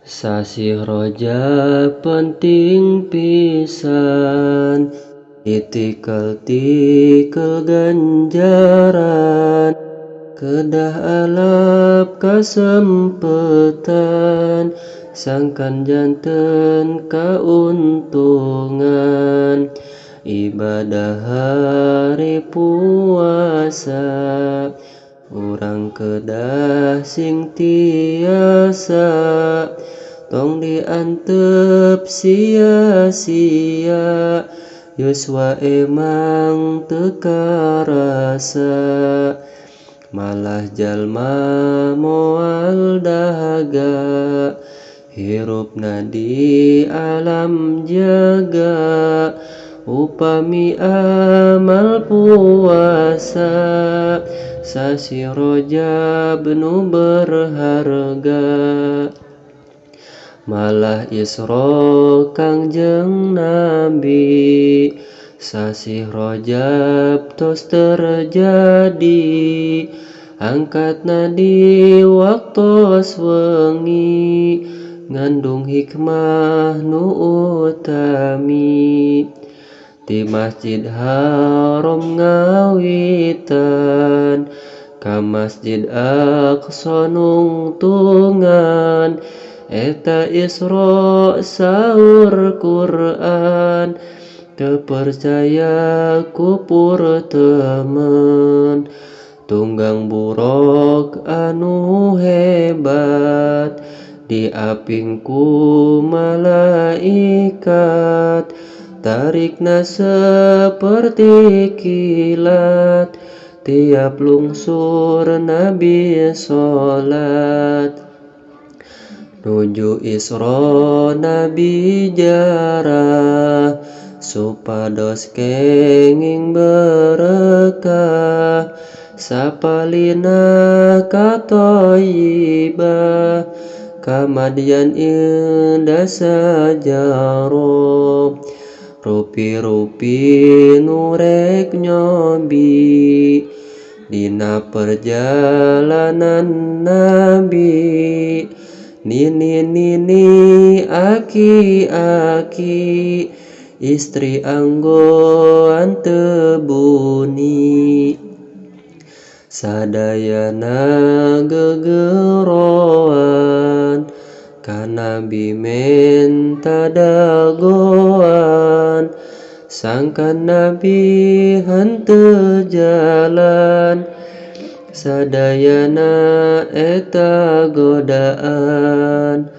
Sasih Rajab penting pisan, ditikel-tikel ganjaran, kedah alap kasempetan, sangkan janten kauntungan. Ibadah hari puasa, urang kedah sing tiasa, tong diantep sia-sia, yuswa emang teu karasa. Malah jalma moal dahaga, hirupna di alam jaga, upami amal puasa, sasih Rajab nu berharga. Malah Isra Kangjeng Nabi, sasih Rajab tos terjadi, angkatna di waktos wengi, ngandung hikmah nu utami. Di Masjid Haram ngawitan, ka Masjid Aqsa nungtungan, eta Isra saur Quran, teu percaya kupur temen. Tunggang buraq anu hebat, diaping ku malaikat, tarikna seperti kilat, tiap lungsur Nabi salat. Nuju Isra Nabi jarah, supados kenging berkah, sapalina ka Thayyibah, ka Madyan indah sajarah. Rupi-rupi nu rek nyobi, dina perjalanan Nabi, nini-nini aki-aki, istri anggoan teu buni. Sadayana gegeroan, ka Nabi menta dagoan, sangkan Nabi henteu jalan, sadayana eta godaan.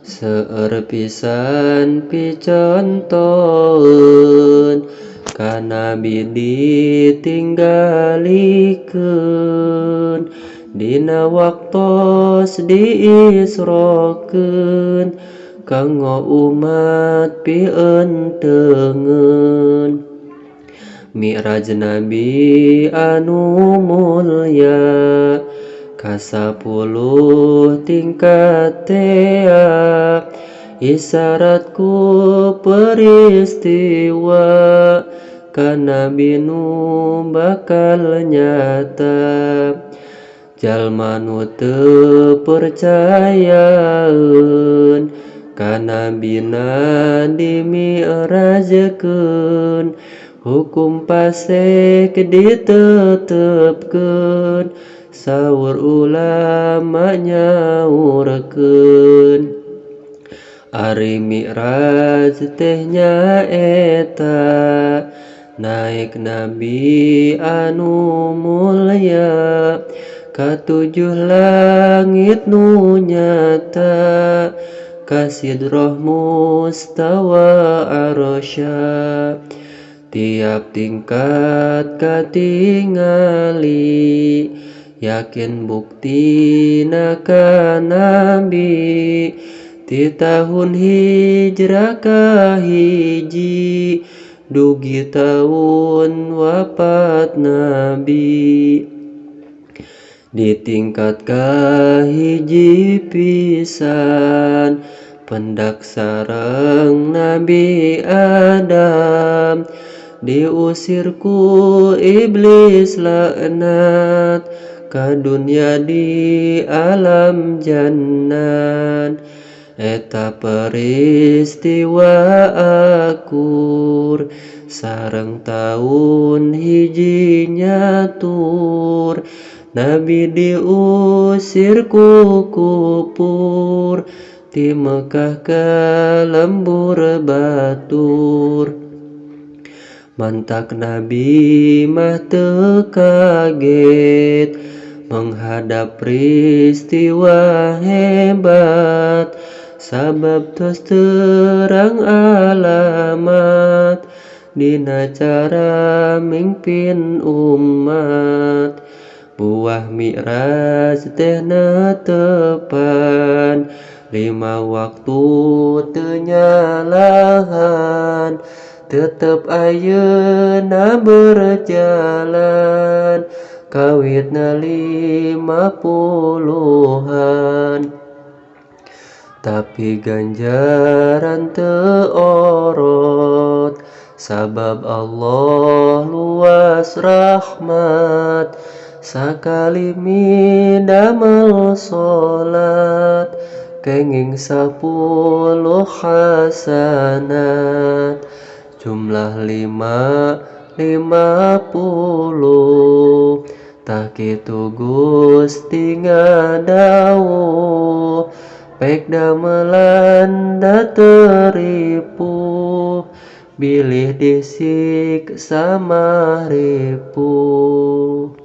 Seueur pisan picontoeun, ka Nabi ditinggalikeun, dina waktos diisrokeun, kanggo umat pientengeun. Mi'raj Nabi anu mulya, kasapuluh tingkat tea, isarat ku peristiwa, ka Nabi nu bakal nyata. Jalma nu teu percayaeun, ka Nabina dimi'rajkeun, hukum fasek ditetepkeun, saur ulama nyaurkeun. Ari Mi'raj teh nyaeta naek Nabi anu mulya, katujuh langit nu nyata, ka Sidrah mustawa arasya. Tiap tingkat katingali, yakin buktina ka Nabi, ti tahun hijrah kahiji, dugi taun wafat Nabi. Di tingkat kahiji pisan, pendak sareng Nabi Adam, diusir ku iblis laknat, ka dunya di alam jannat. Eta peristiwa akur sareng taun hiji nyatur. Nabi diusir ku kupur ti Mekah ka lembur batur. Mantak Nabi mah teu kaget menghadap peristiwa hebat, sabab tos terang alamat dina cara mingpin umat. Buah Mi'raj teh netepan lima waktu teu nyalahan, tetep ayeuna berjalan kawitna 50-an. Tapi ganjaran teu orot, sabab Allah luas rahmat. Sakali midamel salat kenging 10 hasanat, jumlah lima 50. Tah kitu Gusti ngadawuh, pek damelan da teu ripuh, bilih disiksa mah ripuh.